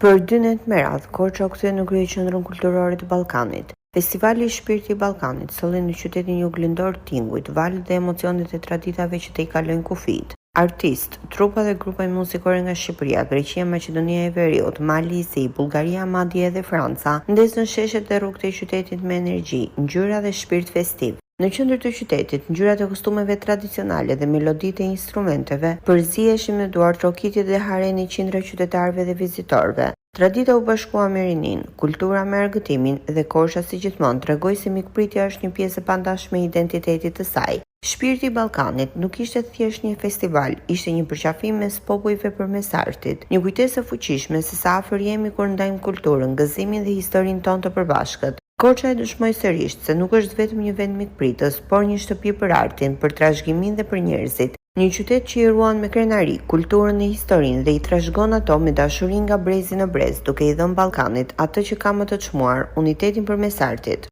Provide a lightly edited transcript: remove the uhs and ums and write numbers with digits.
Për dy net me radhë, Korça u kthye në kryeqendrën kulturore të Ballkanit. Festivali Shpirti i Ballkanit solli në qytetin juglindor tingujt, valët dhe emocionet e traditave që tejkalojnë kufijtë. Artistë, trupa dhe grupe muzikore nga Shqipëria, Greqia, Maqedonia e Veriut, Mali i Zi, Bullgaria madje edhe Franca, ndezën sheshet dhe rrugët e qytetit me energji, ngjyra dhe shpirt festiv. Në qendër të qytetit, ngjyrat e kostumeve tradicionale dhe meloditë e instrumenteve përziheshin me duartrokitjet dhe harenë e qindra qytetarëve dhe vizitorëve. Tradita u bashkua me rininë, kultura me argëtimin dhe Korça si gjithmonë tregoi se mikpritja është një pjesë e pandashme e identitetit të saj. Shpirti i Ballkanit nuk ishte thjesht një festival, ishte një përqafim mes popujve përmes artit. Një kujtesë e fuqishme se sa afër jemi kur ndajmë kulturën, gëzimin dhe historinë tonë të përbashkët. Korça e dëshmoi sërish se nuk është vetëm një vend mikpritës, por një shtëpi për artin, për trashëgiminë dhe për njerëzit. Një qytet që i ruan me krenari kulturën e historinë dhe i trashëgon ato me dashuri nga brezi në brez, duke i dhënë Ballkanit atë që ka më të çmuar, unitetin përmes artit.